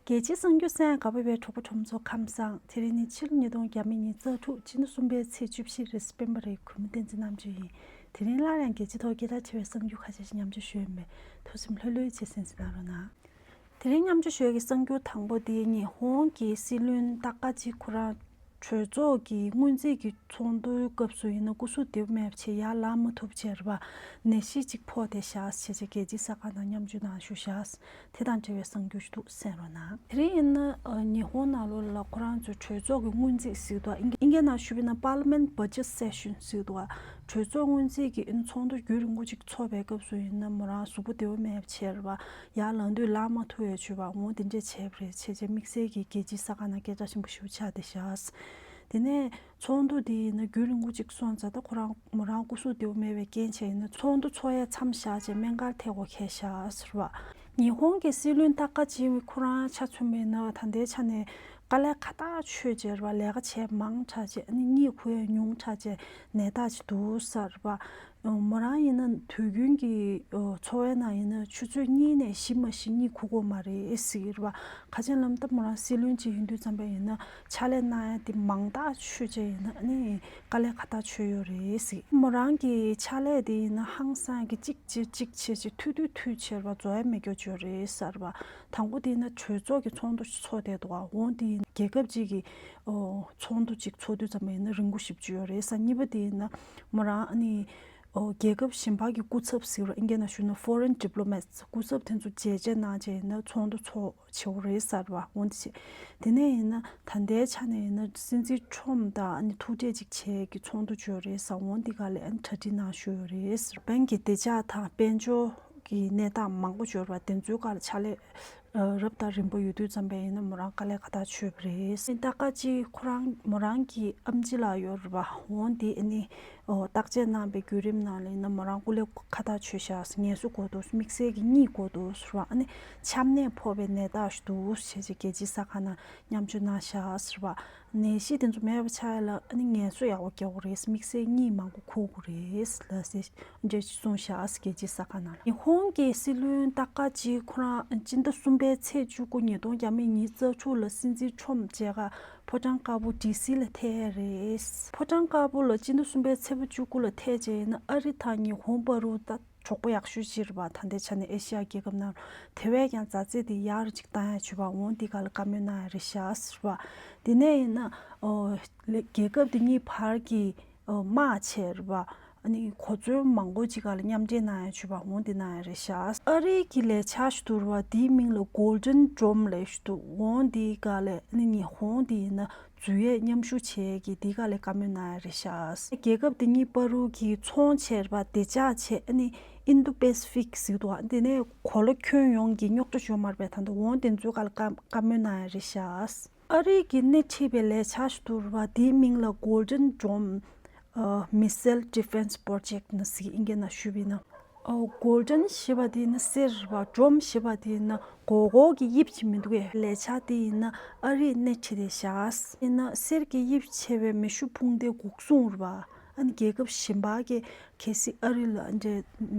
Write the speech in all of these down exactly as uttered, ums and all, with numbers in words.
རྒྱལ་སྤྱིའི་གསར་འགྱུར་གསན་ག་པ་བའི་གྲོགས་པོ་གྲོགས་མོ་ཚོ་ཁམས་བཟང་། དེ་རིང་ནི་ཕྱི་ལོ་ཉིས་སྟོང་ཉི་ཤུ་རྩ་དྲུག་སྤྱི་ཟླ་གསུམ་པའི་ཚེས་བཅུ་བཞི་རེད། སྤེན་པ་རེད། གུས་མོ་བསྟན་འཛིན་རྣམ་དཔྱོད་ཡིན། དེ་རིང་སླར་ཡང་རྒྱལ་སྤྱི་ཐོག་སྐད་གྲགས་ཆེ་བའི་གསར་འགྱུར་ཁ་ཤས་ཤིག་མཉམ་སྤྱོད་ཞུ་ཡིན་པས། ཐུགས་སེམས་ལྷོད་ལྷོད་བྱས་གསན་གཟིགས་གནང་རོགས་གནང་། དེ་རིང་མཉམ་སྤྱོད་ཞུ་ཡག་གི་གསར་འགྱུར་དང་པོ་དེ་ཉི་ཧོང་གི་སྲིད་བློན་ཏཱ་ཀ་ཅི་ཁོ་རང་གྲོས་ཚོགས་ཀྱི་སྔོན་རྩིས་ཀྱི་ཚོགས་འདུའི་སྐབས་སུ་ཡིན་ན་སྐུ་གཟུགས་བདེ་པོ་མེད་པ་བྱས་ཡར་ལངས་མ་ཐུབ་བྱས་རེད་པ། ནད་གཞི་གཅིག་ཕོག་བསྡད་ཤག་བྱས་བྱས་རྒྱལ་སྤྱིའི་གསར་ཁང་ནང་མཉམ་སྤྱོད་གནང་བཞུགས་ཤག་དེ་དང་འབྲེལ་བའི་གསར་འགྱུར་ཞིག་འདུག་གསན་རོགས་གནང་། དེ་རིང་ཡིན་ན་ཨ་ཉི་ཧོང་ནང་ལོགས་ལ་ཁོ་རང་ཚོའི་གྲོས་ཚོགས་ཀྱི་སྔོན་རྩིས་ཟེར་གྱི་འདུག་ཨིན་ཨིན་སྐད་ནང་ཞུས་པ་ཡིན་ན་Parliament Budget Session ཟེར་གྱི་འདུག་གྲོས་ཚོགས་སྔོན་རྩིས་ཀྱི་ཨ་ནི་ཚོགས་འདུ་རྒྱུན་རིང་པོ་ཅིག་འཚོགས་པའི་སྐབས་སུ་ཡིན་ན་མོ་རང་གཟུགས་པོ་བདེ་པོ་མེད་པ་བྱས་རེད་པ། ཡར་ལངས་དུས་ལངས་མ་ཐུབ་པའི་བྱས་པ་འོང་དེ་འདྲས་བྱས་པ་རེད། བྱས་བྱས་དམིགས་བསལ་གྱི་རྒྱལ་སྤྱིའི་གསར་ཁང་ནང་སྐད་གྲགས་ཆེན་པོ་ཞིག་ཆགས་བསྡད་ཤག་དེ་ནས་ཚོགས་འདུ་དེ་ཡིན་ན་རྒྱུན་རིང་པོ་ཅིག་སོང་ཙང་ད་ཁོ་རང་མོ་རང་སྐུ་གཟུགས་བདེ་པོ་མེད་པའི་རྐྱེན་བྱས་ཡིན་ན་ཚོགས་འདུ་འཚོགས་ཡ་མཚམས་བཞག་བྱས་སྨན་ཁང་ལ་ཐེག་དགོས་ཁེལ་ཤག་ཟེར་བ། ཉི་ཧོང་གི་སྲིད་བློན་ཏཱ་ཀ་ཅི་ཁོ་རང་ཆ་མཚོན་པ་ཡིན་ན་ད་ལྟའི་ཆ་ནས་དཀའ་ལས་ཁག་ཐག་ཆོད་བྱས་རེད་པ། ལས་ཀ་བྱས་མང་དྲགས་བྱས་ཨ་ནི་གཉིད་ཁུག་ཡ་ཉུང་དྲགས་བྱས་ནད་རྟགས་ཅིག་འདུག་ཟེར་བ། མོ་རང་ཡིན་ན་དུས་རྒྱུན་གྱི་འཚོ་བའི་ནང་ཡིན་ན་ཆུ་ཚོད་གཉིས་ནས་བཞི་མ་གཞི་གཉིད་ཁུག་གི་ཡོད་མ་རེད་ཟེར་གྱི་རེད་པ། ཁ་ཆེན་ལམ་ད་མོ་རང་སྲིད་བློན་ཅིག་ཡིན་དུས་ཙམ་པ་ཡིན་ན་ཕྱག་ལས་གནང་ཡ་དེ་མང་ཐག་ཆོད་བྱས་ཡིན་ན་ཨ་ནི་དཀའ་ལས་ཁག་ཐག་ཆོད་ཡོད་རེད་ཟེར། མོ་རང་གི་ཕྱག་ལས་དེ་ཡིན་ན་ཧང་སང་གི་གཅིག་བྱས་གཅིག་བྱས་བྱས་མཐུད་མཐུད་མཐུད་བྱས་རེད་པ། རྫོགས་ཡ་མེད་རྒྱུ་ཅིག་ཡོད་རེད་ཟེར་བ། དང་པོ་དེ་ཡིན་ན་གྲོས་ཚོགས་ཀྱི་ཚོགས་འདུ་ཞིག་འཚོགས་བསྡད་འདུག་ག་འོང་དེ་ཡིན་ན་རྒྱལ་ཁབ་ཅིག་གི་ཚོགས་འདུ་ཅིག་འཚོགས་དུས་ཙམ་པ་ཡིན་ན་རིང་པོ་ཞེ་པོ་ཅིག་ཡོད་རེད་ཟེར། གཉིས་པ་དེ་ཡིན་ན་མོ་རང་ཨ་ནི། ཨོ། རྒྱལ་ཁབ་གཞན་པ་གི་སྐུ་ཚབ་ཟེར་བ་ཨིན་སྐད་ནང་ཞུས་ན་Foreign Diplomats སྐུ་ཚབ་དེ་ཚོ་མཇལ་བཅར་གནང་བྱས་ཡིན་ན་ཚོགས་འདུ་འཚོགས་བྱེད་དགོས་རེད་ཟེར་བ་འོ་འདི་བྱས། དེ་ནས་ཡིན་ན་ད་ལྟའི་ཆ་ནས་ཡིན་ན་སྲིད་འཛིན་ཁྲོམ་དང་ཨ་ནི་ཐུག་འཕྲད་ཅིག་བྱེད་ཀྱི་ཚོགས་འདུ་བྱོས་རེད་ཟེར་འོ་འདི་ག་ལས་ཨ་ནི་གྲ་སྒྲིག་གནང་ཞུས་ཡོད་རེད་ཟེར། སྤེན་གྱི་བདེ་འཇགས་དང་དཔལ་འབྱོར་གྱི་གནས་སྟངས་མང་པོ་འབྱོར་བ་དེ་ཚོའི་སྒང་ལ་ཕྱག་ལས་རབ་དང་རིམ་པ་ཡོད་དུས་ཙམ་པ་ཡིན་ན་མོ་རང་དཀའ་ལས་ཁག་ཐག་ཆོད་པ་རེད། ཏཱ་ཀ་ཅི་ཁོ་རང་མོ་རང་གི་ཨམ་ཆི་ལགས་ཡོད་རེད་པ། འོ་འདི་ཨ་ནི་ཨོ་བརྟག་དཔྱད་གནང་པའི་བརྒྱུད་རིམ་ནང་ལ་ཡིན་ན་མོ་རང་སྐུ་ལས་ཁག་ཐག་ཆོད་ཤག་ངལ་གསོ་དགོས་འདུག་དམིགས་བསལ་གྱི་གཉིད་དགོས་འདུག་ཟེར་བ། ཨ་ནི་ཆམ་ནད་ཕོག་པའི་ནད་རྟགས་ཤིག་འདུག་ཞེས་བྱས་རྒྱལ་སྤྱིའི་གསར་ཁང་ནང་མཉམ་སྤྱོད་གནང་ཤག་ཟེར་བ། ནད་གཞི་དེ་ཚོ་མེད་པ་ཆགས་ཡ་ལ་ཨ་ནི་ངལ་གསོ་ཡག་པོ་རྒྱག་དགོས་རེད། དམིགས་བསལ་གཉིད་མང་པོ་ཁུག་དགོས་རེད་ལ་ཟེར་འདྲ་ཞིག་གསུངས་ཤག་རྒྱལ་སྤྱིའི་གསར་ཁང་ནང་ལ། ཉི་ཧོང་གི་སྲིད་བློན་ཏཱ་ཀ་ཅི་ཁོ་རང་སྤྱི་ཟླ་གསུམ་པའི་ཚེས་བཅུ་དགུ་ཉིས་སྟོང་ཉི་ཤུ་རྩ་དྲུག་ལ་སྲིད་འཛིན་ཁྲོམ་མཇལ་ཁར་ཕོ་བྲང་དཀར་པོ་ཌི་སི་ལ་ཐད་རེད། ཕོ་བྲང་དཀར་པོ་ལ་སྤྱི་ཟླ་གསུམ་པའི་ཚེས་པ་བཅུ་དགུ་ལ་ཐད་བྱས་ཡིན་ན་ཨ་རི་དང་ཉི་ཧོང་བར་དུ་ད་གྲོགས་པོ་ཡག་ཤོས་ཅིག་རེད་པ། ད་ལྟའི་ཆ་ནས་ཨེ་ཤི་ཡ་རྒྱལ་ཁབ་ནང་དེ་བས་ཀྱང་མཛའ་བརྩེ་དེ་ཡར་ཅིག་བཏང་ཡ་བྱས་པ་འོང་འདི་ག་ལ་བཀའ་མོལ་གནང་ཡ་རེད་ཤག་ཟེར་བ། དེ་ནས་ཡིན་ན་ཨོ་ལེ་རྒྱལ་ཁབ་དེ་གཉིས་བར་གྱི་ཨོ་དམག་ཆེ་རེད་པ། ཨ་ནི་གོ་མཚོན་མང་པོ་ཅིག་ག་ལ་མཉམ་འབྲེལ་གནང་ཡ་བྱས་པ་འོང་འདི་གནང་ཡ་རེད་ཤག་ཨ་རི་གི་ལས་འཆར་ཞིག་འདུག་རེད་པ། དེའི་མིང་ལ་Golden Dome ལབ་ཞིག་འདུག་འོང་འདི་ག་ལ་ཨ་ནི་ཉི་ཧོང་དེ་ཡིན་ན། འཛུལ་ཡས་མཉམ་ཞུགས་བྱེད་ཀྱི་འདི་ག་ལས་བཀའ་མོལ་གནང་ཡ་རེད་ཤག་རྒྱལ་ཁབ་འདི་གཉིས་བར་དུ་གི་ཚོང་བྱས་པ་བདེ་འཇགས་བྱས་ཨ་ནི་Indo-Pacific ཟེར་གྱི་འདུག་འདི་ནས་གོ་ལ་ཁྱོན་ཡོངས་ཀྱི་རྙོག་དྲ་ཤོར་མ་རེད་པས། ད་ལྟ་འོང་དེ་ཚོའི་སྒང་ལ་བཀའ་བཀའ་མོལ་གནང་ཡ་རེད་ཤག་ཨ་རི་གི་སྣེ་ཁྲིད་པའི་ལས་འཆར་ཞིག་འདུག་རེད་པ། དེའི་མིང་ལ་Golden Dome Missile Defense Project ནི་ཟེར་ཨིན་སྐད་ནང་ཞུས་པ་ཡིན་ན། ཨོ་Golden ཞེས་པ་དེ་ནི་གསེར་རེད་པ། Dome ཞེས་པ་དེ་ནི་སྒོར་སྒོར་གྱི་དབྱིབས་ཅིག་མི་འདུག་གས། ལས་འཆར་དེ་ཡིན་ན་ཨ་རིས་སྣེ་ཁྲིད་དེ་བཞག་ཡིན་ན་གསེར་གྱི་དབྱིབས་ཆེ་བའི་མེ་ཤུགས་དཔུང་སྡེ་འགོག་སྲུང་རེད་པ། ཨ་ནི་རྒྱལ་ཁབ་གཞན་པ་གས་གལ་སྲིད་ཨ་རི་ལ་འདྲའི་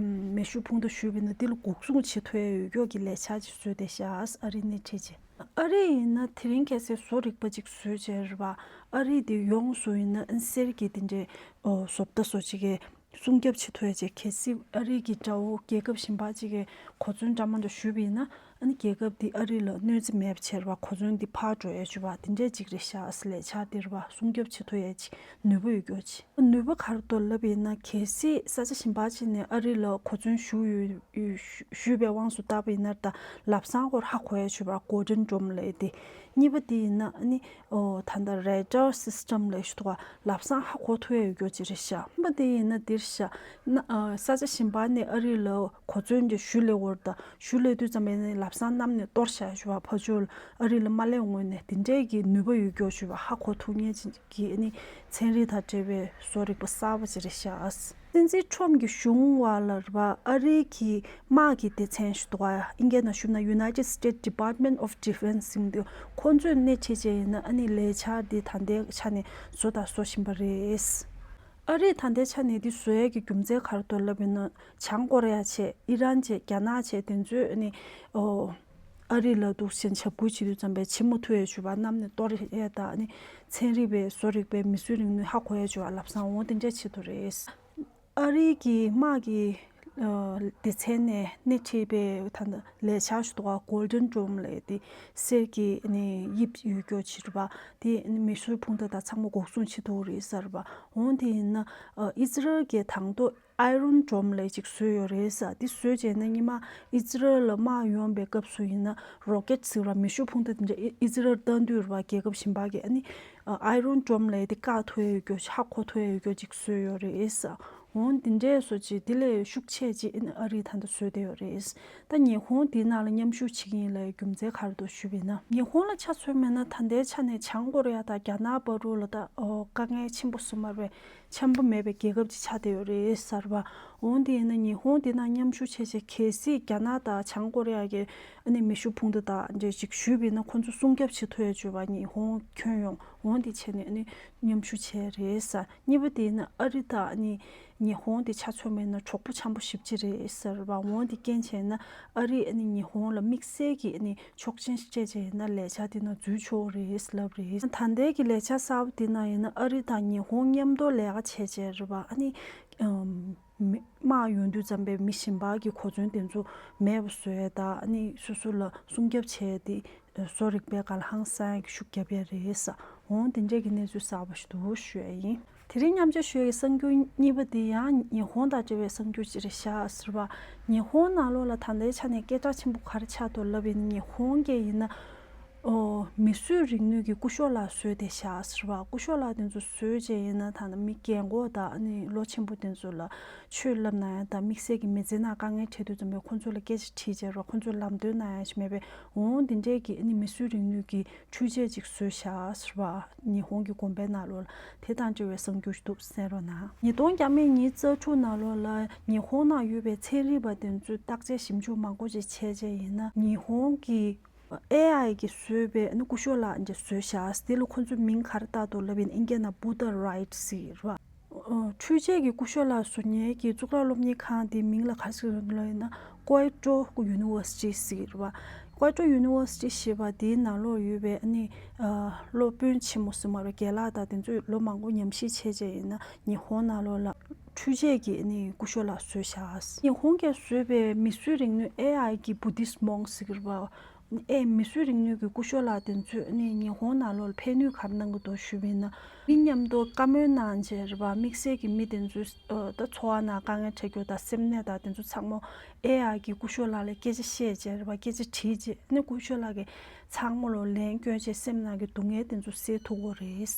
མེ་ཤུགས་དཔུང་སྡེ་ཞུས་པ་ཡིན་ན་དེ་ལ་འགོག་སྲུང་བྱེད་ཐུབ་ཡ་ཡོད་རྒྱུ་གི་ལས་འཆར་ཅིག་བཟོས་ཏེ་བཞག་ཨ་རིས་སྣེ་ཁྲིད་བྱས། ཨ་རི་ཡིན་ན་དེ་རིང་ཁ་སང་བཟོ་རིག་པ་ཅིག་བཟོས་བྱས་རེད་པ། ཨ་རི་དེ་ཡོངས་སུ་ཡིན་ན་གསེར་གྱི་དེ་འདྲའི་ཨོ་བཟོ་ལྟ་བཟོ་ཅིག་གི་སྲུང་སྐྱོབ་བྱེད་ཐུབ་ཡ་ཅིག་གལ་སྲིད་ཨ་རི་གི་དགྲ་བོ་རྒྱལ་ཁབ་གཞན་པ་ཅིག་གིས་གོ་མཚོན་འདྲ་མི་འདྲ་གཞུས་པ་ཡིན་ན་ཨ་ནི་རྒྱལ་ཁབ་དེ་ཨ་རི་ལ་གནོད་འཚེ་མེད་པ་བྱས་རེད་པ། གོ་མཚོན་འདི་ཕར་འགྲོ་ཡ་ཅིག་པ་དེ་འདྲས་ཅིག་རེད་ཤག་ལས་འཆར་འདི་རེད་པ། སྲུང་སྐྱོབ་བྱེད་ཐུབ་ཡ་ཅིག་ནུས་པ་ཡོད་རྒྱུ་ཅིག་ནུས་པ་ག་རེ་འདུག་ལབ་པ་ཡིན་ན་གལ་སྲིད་ས་ཆ་གཞན་པ་ཅིག་ནས་ཨ་རི་ལ་གོ་མཚོན་གཞུ་ཡོད་གཞུས་པའི་དབང་དུ་བཏང་པ་ཡིན་ན་ད་ལམ་སང་ཁོར་ཧ་གོ་ཡ་ཅིག་པ། Golden Dome ལབ་ཡ་དེ། གཉིས་པ་དེ་ཡིན་ན་ཨ་ནི་ཨོ་ད་ལྟ་Radar System ལབ་ཞིག་འདུག་ག་ལམ་སང་ཧ་གོ་ཐུབ་ཡ་ཡོད་རྒྱུ་ཅིག་རེད་ཤག་གསུམ་པ་དེ་ཡིན་ན་འདིར་ཤག་ན་ཨ་ས་ཆ་གཞན་པ་ནས་ཨ་རི་ལ་གོ་མཚོན་དེ་གཞུ་སླེབས་ཡོད་རེད། ད་གཞུ་སླེབས་དུས་ཙམ་པ་ནས་ལམ་སང་གནམ་ནས་གཏོར་བཞག་ཞུ་བ་ཕར་ཕྱོགས་ཨ་རི་ལ་མ་སླེབས་སྔོན་ནས་དེ་འདྲས་ཀྱི་ནུས་པ་ཡོད་རྒྱུ་ཞུ་བ་ཧ་གོ་ཐུབ་མཁན་ཅིག་གི་ཨ་ནི་ཚན་རིག་དང་འབྲེལ་བའི་བཟོ་རིག་པ་གསར་པ་ཅིག་རེད་ཤག་སྲིད་འཛིན་ཁྲོམ་གྱི་གཞུང་བ་ལ་རེད་པ། ཨ་རིའི་གི་དམག་གི་སྡེ་ཚན་ཞིག་འདུག་ག་ཨིན་སྐད་ནང་ཞུས་ན་United States Department of Defense ཟེར་འདུག་ཁོ་ཚོས་སྣེ་ཁྲིད་བྱས་ཡིན་ན་ཨ་ནི་ལས་འཆར་འདི་ད་ལྟའི་ཆ་ནས་བཟོ་དང་བཟོ་བཞིན་པ་རེད། ཨ་རིས་ད་ལྟའི་ཆ་ནས་འདི་བཟོ་ཡས་ཀྱི་རྒྱུ་མཚན་ག་རེ་འདུག་ལབ་ཡིན་ན་བྱང་ཀོ་རི་ཡ་བྱས་ཨི་རན་བྱས་རྒྱ་ནག་བྱས་དེ་ཚོས་ཨ་ནི་ཨོ། ཨ་རི་ལ་འདུག་སེ་འཇབ་རྒོལ་བྱེད་དུས་ཙམ་པའི་བྱེད་མ་ཐུབ་ཡ་བྱུས་པ་གནམ་ནས་གཏོར་ཡ་དང་ནི་ཚན་རིག་པའི་བཟོ་རིག་པའི་མིས་བཟོས་རིག་ནུས་ཧ་གོ་ཡ་བྱུས་པ་ལབ་སང་འོང་དེ་འདྲ་བྱེད་ཐུབ་རེད། ཨ་རིའི་གི་དམག་གི་སྡེ་ཚན་ནས་སྣེ་ཁྲིད་པའི་ད་ལས་འཆར་ཞིག་འདུག་ག Golden Dome ལབ་དེ་གསེར་གྱི་ནི་དབྱིབས་ཡོད་རྒྱུ་ཅིག་རེད་པ། དེ་ནི་མེ་ཤུགས་འཕུར་མདའ་དང་ཚང་མ་འགོག་སྲུང་བྱེད་ཐུབ་རེད་ཟེར་བ། འོང་དེ་ཡིན་ན་ཨི་ཛི་རལ་གྱི་དང་ཐོག Iron Dome ལབ་ཅིག་བཟོས་ཡོད་རེད་ཟེར། དེ་བཟོས་བྱས་ན་སྔོན་མ་ཨི་ཛི་རལ་ལ་དམག་ཡོང་བའི་སྐབས་སུ་ཡིན་ན་རོ་ཀེད་ཟེར་བ་མེ་ཤུགས་འཕུར་མདའ་དེ་འདྲ་ཨི་ཨི་ཛི་རལ་བཏང་དུས་རེད་པ། རྒྱལ་ཁབ་གཞན་པ་གིས་ཨ་ནི་Iron Dome ལབ་དེ་བཀག་ཐུབ་ཡ་ཡོད་རྒྱུ་ཧ་གོ་ཐུབ་ཡ་ཡོད་རྒྱུ་ཅིག་བཟོས་ཡོད་རེད་ཟེར། འོང་དེ་འདྲས་སོ་ཅིག་དེ་ལས་ཤུགས་ཆེ་ཅིག་ཨ་རིས་ད་ལྟ་བཟོས་བསྡད་ཡོད་རེད། ད་ཉི་ཧོང་དེའི་ནང་ལ་མཉམ་ཞུགས་བྱེད་ཀྱི་ཡིན་ལབ་རྒྱུ་མཚན་ག་རེ་འདུག་ཞུས་པ་ཡིན་ན། ཉི་ཧོང་ལ་ཆ་མཚོན་པ་ཡིན་ན་ད་ལྟའི་ཆ་ནས་བྱང་ཀོ་རི་ཡ་དང་རྒྱ་ནག་བར་དུ་ལ་ད་ཨོ་དཀའ་ངལ་ཆེན་པོ་སུ་མ་རེད། འཆམ་པོ་མེད་པའི་རྒྱལ་ཁབ་ཅིག་ཆགས་བསྡད་ཡོད་རེད་ཟེར་བ། འོང་དེ་ཡིན་ན་ཉི་ཧོང་དེ་ནང་མཉམ་ཞུགས་བྱས་བྱས་གལ་སྲིད་རྒྱ་ནག་དང་བྱང་ཀོ་རི་ཡ་གི་ཨ་ནི་མེ་ཤུགས་འཕུར་མདའ་དང་འདྲ་ཞིག་ཞུས་པ་ཡིན་ན་ཁོང་ཚོ་སྲུང་སྐྱོབ་བྱེད་ཐུབ་ཡ་བྱུས་པ་ཉི་ཧོང་ཁྱོན་ཡོངས་འོང་དེ་བྱས་ནས་ཨ་ནི་མཉམ་ཞུགས་བྱས་རེད་ཟེར། གཉིས་པ་དེ་ཡིན་ན་ཨ་རི་དང་ཨ་ནི་ཉི་ཧོང་དེ་ཆ་མཚོན་པ་ཡིན་ན་གྲོགས་པོ་འཆམ་པོ་ཞེ་པོ་ཅིག་རེད་ཟེར་བ། འོང་དེ་རྐྱེན་བྱས་ན་ཨ་རི་ཨ་ནི་ཉི་ཧོང་ལ་དམིགས་བསལ་གྱི་ཨ་ནི་ཆོག་མཆན་སྤྲད་བྱས་ཡིན་ན་ལས་འཆར་དེ་ནང་འཛུལ་ཆོག་རེད་ལབ་རེད། ད་ལྟའི་གི་ལས་འཆར་གསར་པ་དེ་ནང་ཡིན་ན་ཨ་རི་དང་ཉི་ཧོང་མཉམ་དུ་ལས་ཀ་བྱས་བྱས་རེད་པ། ཨ་ནི་ཨམ་མི་དམག་ཡོང་དུས་ཙམ་པའི་མི་གཞན་པ་གི་གོ་མཚོན་དེ་ཚོ་མེད་པ་བཟོ་ཡ་དང་ཨ་ནི་སོ་སོ་ལ་སྲུང་སྐྱོབ་བྱས་ཏེ་བཟོ་རིག་པའི་སྒང་ལ་ཧང་སང་གི་ཤུགས་རྒྱབ་ཡ་རེད་ཟེར། འོང་དེ་འདྲས་ཀྱི་གནས་ཚུལ་གསར་པ་ཞིག་འདུག་ཞུ་ཡ་ཡིན། དེ་རིང་མཉམ་སྤྱོད་ཞུ་ཡ་གི་གསར་འགྱུར་གཉིས་པ་དེ་ཡང་ཉི་ཧོང་དང་འབྲེལ་བའི་གསར་འགྱུར་ཅིག་རེད་ཤག་ཟེར་བ། ཉི་ཧོང་ནང་ལོགས་ལ་ད་ལྟའི་ཆ་ནས་སྐད་གྲགས་ཆེན་པོ་ག་རེ་ཆགས་འདུག་ལབ་ཡིན་ན་ཉི་ཧོང་གི་ཡིན་ན། ཨོ། མིས་བཟོས་རིག་ནུས་ཀྱི་སྐུ་ཞབས་ལགས་བཟོས་བསྡད་ཤག་ཟེར་བ། སྐུ་ཞབས་ལགས་དེ་ཚོ་བཟོས་བྱས་ཡིན་ན་ད་ནི་མི་རྒན་གོག་དང་ཨ་ནི་ལོ་ཆེན་པོ་དེ་ཚོ་ལ་ཆོས་བསླབ་གནང་ཡ་དང་དམིགས་བསལ་གྱི་མི་ཚེ་ནང་དཀའ་ངལ་འཕྲད་དུས་ཙམ་པའི་ཁོང་ཚོ་ལ་སྐད་ཆ་དྲིས་བྱས་རོགས་ཁོང་ཚོ་ལམ་སྟོན་གནང་ཡ་ཞིག་མེད་པས། འོང་དེ་འདྲས་ཀྱི་ཨ་ནི་མིས་བཟོས་རིག་ནུས་ཀྱི་འཕྲུལ་ཆས་ཅིག་བཟོས་ཤག་ཟེར་བ། ཉི་ཧོང་གི་དགོན་པའི་ནང་ལོགས་ལ་དེ་དང་འབྲེལ་བའི་གསར་འགྱུར་ཞིག་འདུག་གསན་རོགས་གནང་། ཉིས་སྟོང་ཉི་ཤུ་ནང་ལོགས་ལ་ཉི་ཧོང་ནང་ཡོད་པའི་ཚན་རིག་པ་དེ་ཚོས་བརྟག་དཔྱད་ཞིབ་འཇུག་མང་པོ་ཅིག་བྱས་བྱས་ཡིན་ན་ཉི་ཧོང་གི་ཨེ་ཨའི་གིས་བཟོས་པའི་ཨ་ནི་སྐུ་ཞབས་ལགས་འདི་བཟོས་ཤག་དེ་ལ་ཁོ་ཚོས་མིང་ག་རེ་བཏགས་འདུག་ལབ་ཡིན་ན་ཨིན་སྐད་ནང་Buddha Wright ཟེར་གྱི་རེད་པ། ཨ། འཕྲུལ་ཆས་ཀྱི་སྐུ་ཞབས་ལགས་བཟོ་མཁན་གྱི་གཙུག་ལག་སློབ་གཉེར་ཁང་དེའི་མིང་ལ་ག་རེ་ཟེར་གྱི་འདུག་ལབ་ཡིན་ན་Kyoto University ཟེར་གྱི་རེད་པ། Kyoto University ཞེས་པ་དེའི་ནང་ལོགས་ཡོད་པའི་ཨ་ནི་ཨ། སློབ་དཔོན་ཆེན་མོ་ཟེར་མ་རེད། རྒན་ལགས་དང་དེ་ཚོས་ལོ་མང་པོ་ཉམས་ཞིབ་བྱས་བྱས་ཡིན་ན་ཉི་ཧོང་ནང་ལོགས་ལ་འཕྲུལ་ཆས་ཀྱི་ཨ་ནི་སྐུ་ཞབས་ལགས་བཟོས་ཤག་ཉི་ཧོང་གིས་བཟོས་པའི་མིས་བཟོས་རིག་ནུས་ཨེ་ཨའི་གི་Buddhist monk ཟེར་གྱི་རེད་པ། ཨེ་མིས་བཟོས་རིག་ནུས་ཀྱི་སྐུ་ཞབས་ལགས་དེ་ཚོས་ནི་ཉི་ཧོང་ནང་ལོགས་ལ་ཕན་ནུས་ག་རེ་གནང་གི་འདུག་ཞུས་པ་ཡིན་ན་མི་མཉམ་དུ་བཀའ་མོལ་གནང་བྱས་རེད་པ། དམིགས་བསལ་གྱི་མི་དེ་ཚོའི་ཨ། ད་འཚོ་བ་ནང་དཀའ་ངལ་འཕྲད་རྒྱུ་དང་སེམས་ནད་དང་དེ་ཚོ་ཚང་མ་ཨེ་ཨའི་གི་སྐུ་ཞབས་ལགས་ལ་སྐད་ཆ་བཤད་བྱས་རེད་པ། སྐད་ཆ་དྲིས་བྱས་ནི་སྐུ་ཞབས་ལགས་ཀྱིས་ཚང་མ་ལོ་ལན་བསྐྱོན་བྱས་སེམས་ནང་གི་སྡུག་བསྔལ་དེ་ཚོ་སེལ་ཐུབ་ཀྱི་ཡོད་རེད།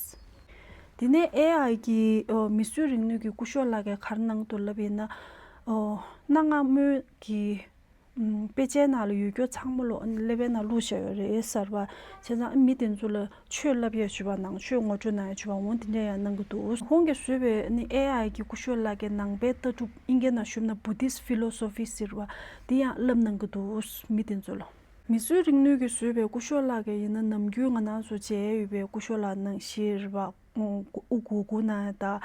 དེ་ནས་ཨེ་ཨའི་གི་ཨ། མིས་བཟོས་རིག་ནུས་ཀྱི་སྐུ་ཞབས་ལགས་ཀྱིས་ག་རེ་གནང་འདུག་ལབ་ཡིན་ན་ཨ། གནའ་སྔ་མོའི་གི་དཔེ་ཆའི་ནང་ལ་ཡོད་རྒྱུ་ཚང་མ་ལོ་ཀླད་པའི་ནང་བླུགས་བཞག་ཡོད་རེད་ཟེར་བ། བྱས་ཙང་མི་དེ་ཚོ་ལ་ཆོས་བསླབ་ཡས་བྱས་པ་ནང་ཆོས་ངོ་སྤྲོད་གནང་ཡས་བྱས་པ་འོང་དེ་འདྲ་ཡང་གནང་གི་འདུག་ཁོང་གིས་བཟོས་པའི་ནི་ཨེ་ཨའི་གི་སྐུ་ཞབས་ལགས་ཀྱི་ནང་པའི་ལྟ་གྲུབ་ཨིན་སྐད་ནང་ཞུས་ན་Buddhist philosophy ཟེར་བ་དེ་ཡང་བསླབ་གནང་གི་འདུག་མི་དེ་ཚོ་ལ། མིས་བཟོས་རིག་ནུས་ཀྱིས་བཟོས་པའི་སྐུ་ཞབས་ལགས་ཀྱི་ཡིན་ན་ནམ་རྒྱུན་ང་རང་ཚོ་མཇལ་ཡས་ཡོད་པའི་སྐུ་ཞབས་ལགས་ནང་བཞིན་རེད་པ། དབུ་གུར་གུར་གནང་ཡ་དང་།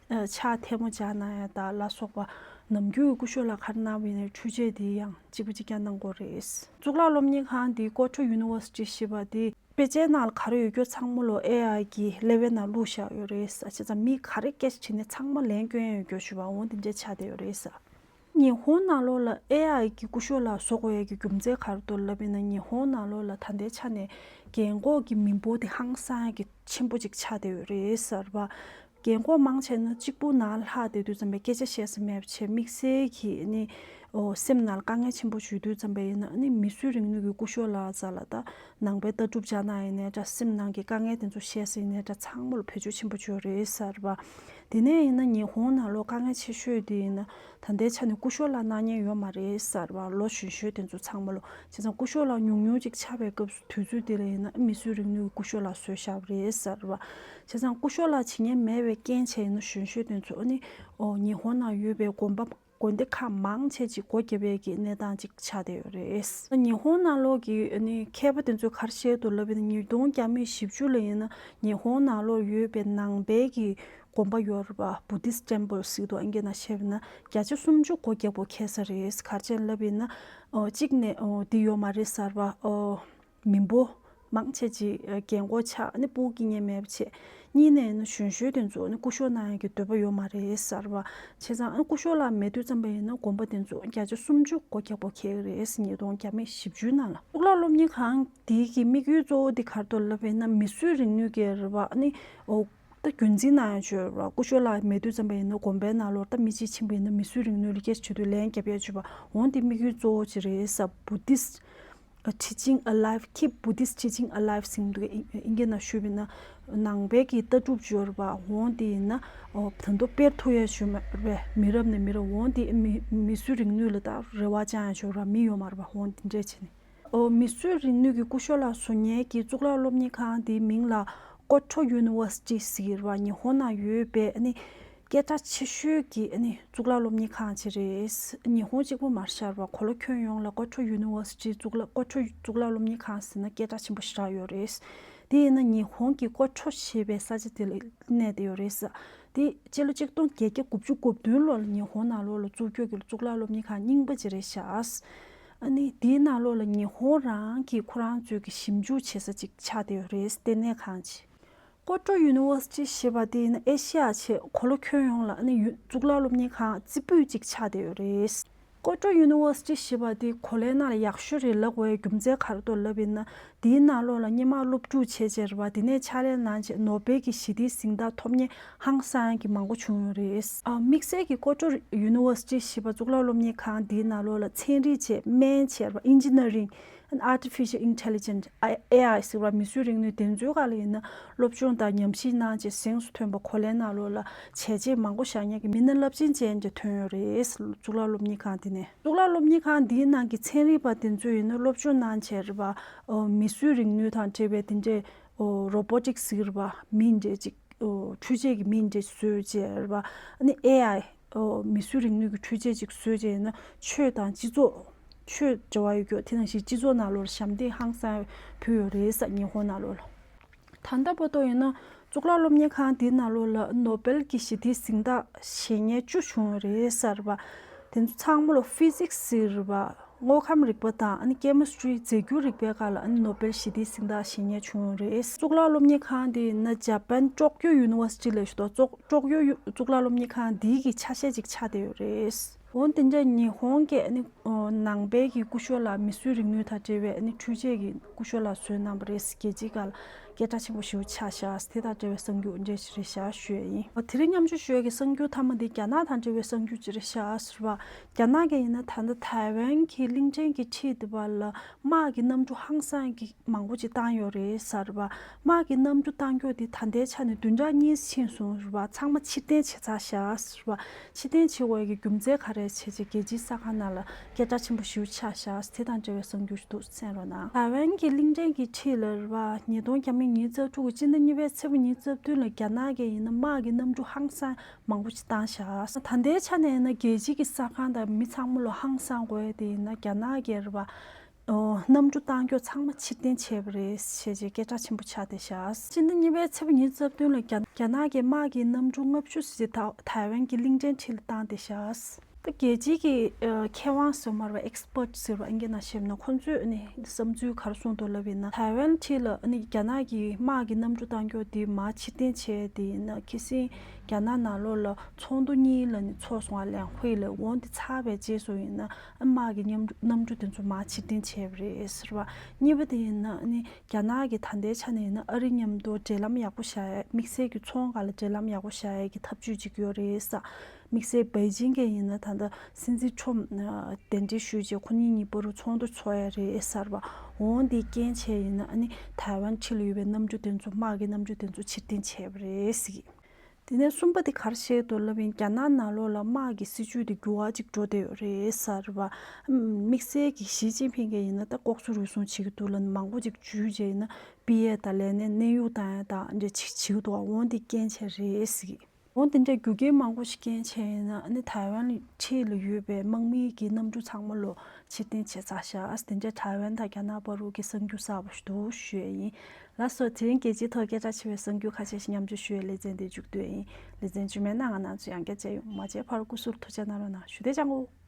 ཕྱག་ཐལ་མོ་སྦྱར་གནང་ཡ་དང་ལ་སོགས་པ་ནམ་རྒྱུན་གྱི་སྐུ་ཞབས་ལགས་ག་རེ་གནང་བ་ཡིན་ནའི་འཕྲུལ་ཆས་དེ་ཡང་གཅིག་པ་གཅིག་རྐྱང་གནང་གི་ཡོད་རེད། གཙུག་ལག་སློབ་གཉེར་ཁང་དེ་Kyoto University ཞེས་པ་དེ་དཔེ་ཆའི་ནང་ལ་ག་རེ་ཡོད་རྒྱུ་ཚང་མ་ལོ་ཨེ་ཨའི་གི་ཀླད་པའི་ནང་བླུགས་བཞག་ཡོད་རེད་ཟེར། བྱས་ཙང་མིས་ག་རེ་སྐད་ཆ་དྲིས་ནའི་ཚང་མ་ལན་སྐྱོན་ཡས་ཡོད་རྒྱུ་ཞུས་པ་འོང་དེ་འདྲ་ཆགས་བསྡད་ཡོད་རེད་ཟེར། ཉི་ཧོང་ནང་ལོགས་ལ་ཨེ་ཨའི་གི་སྐུ་ཞབས་ལགས་བཟོ་དགོས་ཡས་ཀྱི་རྒྱུ་མཚན་ག་རེ་འདུག་ལབ་ཡིན་ན་ཉི་ཧོང་ནང་ལོགས་ལ་ད་ལྟའི་ཆ་ནས་རྒན་གོག་གི་མི་འབོར་དེ་ཧང་སང་ཡས་ཀྱི་ཆེན་པོ་ཅིག་ཆགས་བསྡད་ཡོད་རེད་ཟེར་བ། རྒན་གོག་མང་ཆེ་ན་གཅིག་པུ་ནང་ལྷག་བསྡད་དུས་ཙམ་པའི་སྐད་ཆ་བཤད་ས་མེད་པ་བྱས་དམིགས་བསལ་གྱི་ནི་ཨོ་སེམས་ནང་ལ་དཀའ་ངལ་ཆེན་པོ་ཞིག་ཡོད་དུས་ཙམ་པ་ཡིན་ན་ནི་མིས་བཟོས་རིག་ནུས་ཀྱི་སྐུ་ཞབས་ལགས་རྩ་ལ་ད་ནང་པའི་ལྟ་གྲུབ་སྦྱར་ན་ཡིན་ནའི་འདྲ་སེམས་ནང་གི་དཀའ་ངལ་དེ་ཚོ་བཤད་ས་ཡིན་ནའི་འདྲ་ཚང་མ་ལ་བེད་སྤྱོད་ཆེན་པོ་བྱས་ཡོད་རེད་ཟེར་བ། དེ་ནས་ཡིན་ན་ཉི་ཧོང་ནང་ལོགས་དཀའ་ངལ་ཆེ་ཤོས་དེ་ཡིན་ན་ད་ལྟའི་ཆ་ནས་སྐུ་ཞབས་ལགས་གནང་མཁན་ཡོད་མ་རེད་ཟེར་བ། ལོ་གཞོན་གཞོན་དེ་ཚོ་ཚང་མ་ལོ་བྱས་ཙང་སྐུ་ཞབས་ལགས་ཉུང་ཉུང་ཅིག་ཆགས་པའི་སྐབས་སུ་དུས་ཚོད་དེ་ལ་ཡིན་ན་མིས་བཟོས་རིག་ནུས་ཀྱི་སྐུ་ཞབས་ལགས་བཟོས་བཞག་པ་རེད་ཟེར་བ། བྱས་ཙང་སྐུ་ཞབས་ལགས་བྱེད་མཁན་མེད་པའི་རྐྱེན་བྱས་ཡིན་ན་གཞོན་གཞོན་དེ་ཚོ་ཨ་ནི་ཨོ་ཉི་ཧོང་ནང་ཡོད་པའི་དགོན་པ་ དགོན་སྡེ་ཁག་མང་ཆེ་ཅིག་སྒོ་བརྒྱབ་པའི་གི་གནས་སྟངས་ཅིག་ཆགས་བསྡད་ཡོད་རེད། ཉི་ཧོང་ནང་ལོགས་ཀྱི་ཨ་ནི་མཁས་པ་དེ་ཚོས་ག་རེ་བཤད་འདུག་ལབ་ཡིན་ན། ཉིས་སྟོང་བརྒྱ་མེད་བཞི་བཅུ་ལ་ཡིན་ན་ཉི་ཧོང་ནང་ལོགས་ཡོད་པའི་ནང་པའི་གི་དགོན་པ་ཡོད་རེད་པ། Buddhist temple ཟེར་འདུག་ཨིན་སྐད་ནང་བཤད་པ་ཡིན་ན་བརྒྱ་ཆ་སུམ་ཅུ་སྒོ་བརྒྱབ་པ་ཁེལ་ས་རེད། ག་རེ་བྱས་ལབ་ཡིན་ན། ཨོ་གཅིག་ནས་ཨོ་འདི་ཡོད་མ་རེད་ཟེར་བ། ཨོ་མི་འབོར་མང་ཆེ་ཅིག་རྒན་གོག་ཆགས། ཨ་ནི་སྤུ་གུ་སྐྱེ་མཁན་མེད་པ་བྱས། གཉིས་ནས་ཨ་ནི་གཞོན་གཞོན་དེ་ཚོ་ཨ་ནི་སྐུ་ཞབས་གནང་ཡག་གི་འདོད་པ་ཡོད་མ་རེད་ཟེར་བ། བྱས་ཙང་ཨ་ནི་སྐུ་ཞབས་ལགས་མེད་དུས་ཙམ་པ་ཡིན་ན་དགོན་པ་དེ་ཚོ་བརྒྱ་ཆ་སུམ་ཅུ་སྒོ་བརྒྱབ་པ་ཁེལ་གི་རེད། ཉིས་སྟོང་བརྒྱ་མེད་བཞི་བཅུའི་ནང་ལ། གཙུག་ལག་སློབ་གཉེར་ཁང་དེའི་གི་དམིགས་ཡུལ་གཙོ་བོ་དེ་ག་རེ་འདུག་ལབ་པ་ཡིན་ན། མིས་བཟོས་རིག་ནུས་ཀྱི་རེད་བ། ཨ་ནི་ཨོ་ད་རྒྱུན་འཛིན་གནང་ཡག་བྱོས་ར། སྐུ་ཞབས་ལགས་མེད་དུས་ཙམ་པ་ཡིན་ན་དགོན་པའི་ནང་ལོགས་ད་མི་གཅིག་ཕྱིན་པ་ཡིན་ན་མིས་བཟོས་རིག་ནུས་ལ་སྐད་ཆ་བྱེད་དུས་ལན་རྒྱབ་ཡག་བྱོས་པ། འོ་འདི་དམིགས་ཡུལ་གཙོ་བོ་ཅིག་རེད་ཟེར། Buddhist teaching alive, keep Buddhist teaching alive ཟེར་འདུག་ཨིན་སྐད་ནང་ཞུས་པ་ཡིན་ན། ནང་པའི་གི་ལྟ་གྲུབ་བྱོས་ར་བ། འོ་འདི་ཡིན་ན་ཨོ་ད་དུང་སྤེལ་ཐུབ་ཡག་བྱོས་མ་རེད། མི་རབས་ནས་མི་རབས་འོ་འདི་མི་མིས་བཟོས་རིག་ནུས་ལ་ད་རེ་བ་བཅངས་ཡག་བྱོས་ར། མི་ཡོད་མ་རེད་བ། འོ་འདི་འདྲས་བྱས་ནས། ཨོ་མིས་བཟོས་རིག་ནུས་ཀྱི་སྐུ་ཞབས་ལགས་བཟོ་མཁན་གྱི་གཙུག་ལག་སློབ་གཉེར་ཁང་དེའི་མིང་ལ་ཀོ་ཁྲོ་ཡུ་ནི་ཝར་སི་ཊི་ཟེར་གྱི་རེད་བ། ཉི་ཧོང་ནང་ཡོད་པའི་ཨ་ནི་སྐད་གྲགས་ཆེ་ཤོས་ཀྱི་ཨ་ནི་གཙུག་ལག་སློབ་གཉེར་ཁང་ཅིག་རེད། ཉི་ཧོང་གཅིག་པུ་མ་རེད་ཤག་རེད་བ། གོ་ལ་ཁྱོན་ཡོངས་ལ་ཀོ་ཁྲོ་ཡུ་ནི་ཝར་སི་ཊི་གཙུག་ལག་ཀོ་ཁྲོ་གཙུག་ལག་སློབ་གཉེར་ཁང་ཟེར་ན་སྐད་གྲགས་ཆེན་པོ་ཞེ་དྲག་ཡོད་རེད། དེ་ཡིན་ན་ཉི་ཧོང་གི་ཀོ་ཁྲོ་ཞེས་པའི་ས་ཆ་དེ་ལ་གནས་བསྡད་ཡོད་རེད། དེ་སྤྱི་ལོ་གཅིག་སྟོང་བརྒྱད་བརྒྱ་དགུ་བཅུ་གོ་བདུན་ལོ་ལ་ཉི་ཧོང་ནང་ལོགས་ལ་བཙུགས་རྒྱུ་གི་གཙུག་ལག་སློབ་གཉེར་ཁང་རྙིང་པ་ཅིག་རེད་ཤག་ཨ་ནི་དེའི་ནང་ལོགས་ལ་ཉི་ཧོང་རང་གིས་ཁོ་རང་ཚོའི་གི་ཞིབ་འཇུག་བྱེད་ས་ཅིག་ཆགས་བསྡད་ཡོད་རེད། ལྟེ་གནས་ཁང་ཅིག་ཀོ་ཀྲོ་ཡུ་ནི་ཝར་སི་ཊི་ཞེས་པ་དེ་ནི་ཨེ་ཤི་ཡ་བྱས་གོ་ལ་ཁྱོན་ཡོངས་ལ་ཨ་ནི་ཡུ་གཙུག་ལག་སློབ་གཉེར་ཁང་རྩེ་ཕུད་ཅིག་ཆགས་བསྡད་ཡོད་རེད། ཀོ་ཀྲོ་ཡུ་ནི་ཝར་སི་ཊི་ཞེས་པ་དེ་གོ་ལའི་ནང་ལ་ཡག་ཤོས་རེད་ལབ་དགོས་པའི་རྒྱུ་མཚན་ག་རེ་འདུག་ལབ་ཡིན་ན། དེའི་ནང་ལོགས་ལ་སྔོན་མ་སློབ་ཕྲུག་བྱས་བྱས་རེད་བ། དེ་ནས་ཕྱག་ལས་གནང་བྱས་ནོ་སྦེལ་གྱི་ཞི་བདེའི་གཟེངས་རྟགས་ཐོབ་མཁན་ཧང་སང་གི་མང་པོ་བྱུང་ཡོད་རེད། ཨ་དམིགས་བསལ་གྱི་ཀོ་ཀྲོ་ཡུ་ནི་ཝར་སི་ཊི་ཞེས་པ་གཙུག་ལག་སློབ་གཉེར་ཁང་དེའི་ནང་ལོགས་ལ་ཚན་རིག་བྱས་སྨན་བྱས་རེད་བ། ཨིན་ཇི་ནི་ཡ་རིང་། Artificial Intelligence ཨེ་ཨའི་ཟེར་བ། མིས་བཟོས་རིག་ནུས་དེ་ཚོའི་སྒང་ལ་ཡིན་ན་སློབ་སྦྱོང་དང་ཉམས་ཞིབ་གནང་བྱས་གཟེངས་སུ་ཐོན་པ། གོ་ལའི་ནང་ལོགས་ལ་བྱས་རྗེས་མང་པོ་བཞག་མཁན་གྱི་མི་སྣ་རླབས་ཆེན་ཅན་དེ་ཐོན་ཡོད་རེད། གཙུག་ལག་སློབ་གཉེར་ཁང་དེ་ནས། གཙུག་ལག་སློབ་གཉེར་ཁང་འདིའི་ནང་གི་ཚན་རིག་པ་དེ་ཚོས་ཡིན་ན་སློབ་སྦྱོང་གནང་བྱས་རེད་བ། ཨོ་མིས་བཟོས་རིག་ནུས་དང་འབྲེལ་བའི་དེ་འདྲའི་ཨོ་རོ་བོ་ཊིག་ཟེར་བ། མི་འདྲ་ཅིག་ཨོ་འཕྲུལ་ཆས་ཀྱི་མི་འདྲ་བཟོས་བྱས་རེད་བ། ཨ་ནི་ཨེ་ཨའི་ཨོ་མིས་བཟོས་རིག་ནུས་ཀྱི་འཕྲུལ་ཆས་ཅིག་བཟོས་བྱས་ཡིན་ན་ཆོས་དང་སྤྱི་ཚོགས། ཆོས་འབྲེལ་བ་ཡོད་རྒྱུ་དེ་ནང་བཞིན་སྤྱི་ཚོགས་ནང་ལོགས་ལ་ཞབས་འདེགས་ཧང་སང་ཕུལ་ཡོད་རེད་ས། ཉི་ཧོང་ནང་ལོགས་ལ། ད་ལྟ་བར་དུ་ཡིན་ན་གཙུག་ལག་སློབ་གཉེར་ཁང་འདིའི་ནང་ལོགས་ལ་ནོ་སྦེལ་གྱི་ཞི་བདེའི་གཟེངས་རྟགས་བཞེས་མཁན་བཅུ་བྱུང་ཡོད་རེད་ཟེར་བ། དེ་ཚོ་ཚང་མ་ལ་ཕི་ཟིག་སི་ཟེར་བ། དངོས་ཁམས་རིག་པ་དང་ཨ་ནི་ཀེ་མི་སི་ཊི་རི་རྫས་འགྱུར་རིག་པའི་སྒང་ལ་ཨ་ནི་ནོ་སྦེལ་ཞི་བདེའི་གཟེངས་རྟགས་བཞེས་མཁན་བྱུང་ཡོད་རེད། གཙུག་ལག་སློབ་གཉེར་ཁང་འདི་ཡིན་ན་ཇ་པན་ཀྲོག་ཀྱོ་ཡུ་ནི་ཝར་སི་ཊི་ལབ་ཞིག་འདུག་ཀྲོག་ཀྱོ་ཡུ་གཙུག་ལག་སློབ་གཉེར་ཁང་འདིའི་གི་ཆ་ཤས་ཅིག་ཆགས་བསྡད་ཡོད་རེད། འོན་ཏེ་འདྲ་ཉི་ཧོང་གི་ཨ་ནི་ནང་པའི་གི་སྐུ་ཞབས་ལགས་མིས་བཟོས་རིག་ནུས་དང་འབྲེལ་བའི་ཨ་ནི་འཕྲུལ་ཆས་ཀྱི་སྐུ་ཞབས་ལགས་བཟོས་གནང་བ་རེད། རྒྱལ་སྤྱིའི་སྒང་ལ་སྐད་གྲགས་ཆེན་པོ་ཞེ་པོ་ཆགས་ཤག་དེ་དང་འབྲེལ་བའི་གསར་འགྱུར་འདྲ་ཞིག་རེད་ཤག་ཞུ་ཡ་ཡིན། དེ་རིང་མཉམ་ཞུགས་ཞུ་ཡ་གི་གསར་འགྱུར་མཐའ་མ་འདི་རྒྱ་ནག་དང་འབྲེལ་བའི་གསར་འགྱུར་ཅིག་རེད་ཤག་ཟེར་བ། རྒྱ་ནག་གི་ཡིན་ན་ད་ལྟ་ཐའེ་ཝན་གྱི་གླིང་ཕྲན་གྱི་འཁྲིས་དེ་བར་ལ་དམག་གི་གནམ་གྲུ་ཧང་སང་གི་མང་པོ་ཅིག་བཏང་ཡོད་རེད་ཟེར་བ། དམག་གི་གནམ་གྲུ་བཏང་རྒྱུ་དེ་ད་ལྟའི་ཆ་ནས་བདུན་ཕྲག་གཉིས་ཕྱིན་སོང་ཟེར་བ། ཚང་མ་ཕྱིར་འཐེན་བྱས་ཚར་ཤག་ཟེར་བ། ཕྱིར་འཐེན་བྱེད་དགོས་ཀྱི་རྒྱུ་མཚན་ག་རེ་བྱས་རྗེས་རྒྱལ་སྤྱིའི་གསར་ཁང་ནང་ལ་སྐད་གྲགས་ཆེན་པོ་ཞེ་པོ་ཆགས་ཤག་དེ་དང་འབྲེལ་བའི་གསར་འགྱུར་ཞིག་འདུག་གསན་རོགས་གནང་། ཐའེ་ཝན་གྱི་གླིང་ཕྲན་གྱི་འཁྲིས་ལ་རེད་བ། ཉིས་སྟོང་བརྒྱ་མེད་ཉི་ཤུ་རྩ་དྲུག་གི་སྤྱི་ཟླ་གཉིས་པའི་ཚེས་པ་ཉི་ཤུ་རྩ་བདུན་ལ་རྒྱ་ནག་གིས་ཡིན་ན་དམག་གི་གནམ་གྲུ་ཧང་སང་མང་པོ་ཞིག་བཏང་ཤག་ད་ལྟའི་ཆ་ནས་ཡིན་ན་རྒྱལ་སྤྱིའི་གསར་ཁང་དང་མི་ཚང་མ་ལ་ཧང་སང་དགོས་དེ་ཡིན་ན་རྒྱ་ནག་གིས་རེད་བ། ཨོ། གནམ་གྲུ་བཏང་རྒྱུ་ཚང་མ་ཕྱིར་འཐེན་བྱས་པ་རེད་ཞེས་བྱས་སྐད་གྲགས་ཆེན་པོ་ཆགས་བསྡད་ཤག་སྤྱི་ཟླ་གཉིས་པའི་ཚེས་པ་ཉི་ཤུ་རྩ་བདུན་ལ་རྒྱ་རྒྱ་ནག་གིས་དམག་གི་གནམ་གྲུ་ལྔ་བཅུ་ཙམ་ཞིག་ཐའེ་ཝན་གྱི་གླིང་ཕྲན་འཁྲིས་ལ་བཏང་བསྡད་ཤག་ད་རྒྱལ་སྤྱིའི་གི་ཨ་མཁས་དབང་ཟེར་བ་མ་རེད་པ། ཨེག་སི་པར་ཊི་ཟེར་བ་ཨིན་སྐད་ནང་བཤད་ན་ཁོང་ཚོས་ནི་བསམ་ཚུལ་ག་རེ་གསུངས་འདུག་ལབ་ཡིན་ན། ཐའེ་ཝན་འཁྲིས་ལ་ནི་རྒྱ་ནག་གིས་དམག་གི་གནམ་གྲུ་བཏང་རྒྱུ་དེ་མར་ཕྱིར་འཐེན་བྱས་དེ་ཡིན་ན་ཁེ་སིན་རྒྱ་ནག་ནང་ལོགས་ལ་ཚོགས་འདུ་གཉིས་ལ་ནི་ཚོགས་སོང་བ། ལེན་ཧུའེ་ལ། འོ་འདི་ཚར་བའི་རྗེས་སུ་ཡིན་ན། ཨ་དམག་གི་གནམ་གྲུ་གནམ་གྲུ་དེ་ཚོ་མར་ཕྱིར་འཐེན་བྱས་པ་རེད་ཟེར་བ། གཉིས་པ་དེ་ཡིན་ན་ནི་རྒྱ་ནག་གི་ད་ལྟའི་ཆ་ནས་ཡིན་ན་ཨ་རི་མཉམ་དུ་འབྲེལ་ལམ་ཡག་པོ་བཞག་ཡ། དམིགས་བསལ་གྱི་ཚོང་སྒང་ལ་འབྲེལ་ལམ་ཡག་པོ་བཞག་ཡ་གི་ཐབས་ཇུས་ཅིག་ཡོད་རེད་ས། དམིགས་བསལ་པེ་ཅིང་གིས་ཡིན་ན་ད་ལྟ་སྲིད་འཛིན་ཁྲོམ་གདན་འདྲེན་ཞུས་རྗེས་ཁོ་གཉིས་གཉིས་བར་དུ་ཚོགས་འདུ་ཚོགས་ཡ་རེད་ཟེར་བ། འོ་འདི་རྐྱེན་བྱས་ཡིན་ན་ཨ་ནི་ཐའེ་ཝན་འཁྲིས་ལ་ཡོད་པའི་གནམ་གྲུ་དེ་ཚོ་དམག་གི་གནམ་གྲུ་དེ་ཚོ་ཕྱིར་འཐེན་བྱས་པ་རེད་ཟེར་གི། དེ་ནས་གསུམ་པ་དེ་ག་རེ་བཤད་འདུག་ལབ་ཡིན། རྒྱ་ནག་ནང་ལོགས་ལ་དམག་གི་སྲིད་ཇུས་དེ་འགྱུར་བ་ཅིག་འགྲོ་བསྡད་ཡོད་རེད་ཟེར་བ། དམིགས་བསལ་གྱི་ཞི་ཅིན་ཕིང་གིས་ཡིན་ན་ད་ལྐོག་ཟ་རུལ་སུངས་བྱེད་ཀྱི་འདུག་ལབ་ནས་མང་པོ་ཅིག་འཇུས་བྱས་ཡིན་ན་པི་ཡ་དང་ལས་གནས་གནས་དབྱུང་བཏང་ཡ་དང་འདྲ་ཅིག་བྱེད་ཀྱི་འདུག་འོ་འདི་རྐྱེན་བྱས་རེད་ཟེར་གི། འོ་དེ་འདྲའི་རྒྱུ་རྐྱེན་མང་པོ་ཞིག་རྐྱེན་བྱས་ཡིན་ན། ཨ་ནི་ཐའེ་ཝན་འཁྲིས་ལ་ཡོད་པའི་དམག་མིའི་གི་གནམ་གྲུ་ཚང་མ་ལོ་ཕྱིར་འཐེན་བྱས་ཚར་ཤག་ཨ་དེ་འདྲའི་ཐའེ་ཝན་དང་རྒྱ་ནག་བར་དུ་གི་གསར་འགྱུར་གསར་པ་ཞིག་འདུག་ཞུ་ཡས་ཡིན། ལགས་སོ། དེ་རིང་རྒྱལ་སྤྱིའི་ཐོག་སྐད་གྲགས་ཆེ་བའི་གསར་འགྱུར་ཁ་ཤས་ཤིག་མཉམ་སྤྱོད་ཞུ་བའི་ལེ་ཚན་འདི་མཇུག་བསྡུ་ཡས་ཡིན། ལེ་ཚན་རྗེས་མའི་ནང་ང་རང་ཚོ་ཡང་བསྐྱར་མཇལ་ཡོང་། མ་མཇལ་བར་སྐུ་གཟུགས་ཐུགས་རྗེ་གནང་རོགས་གནང་། ཞུ་བདེ་ཅང་གོ།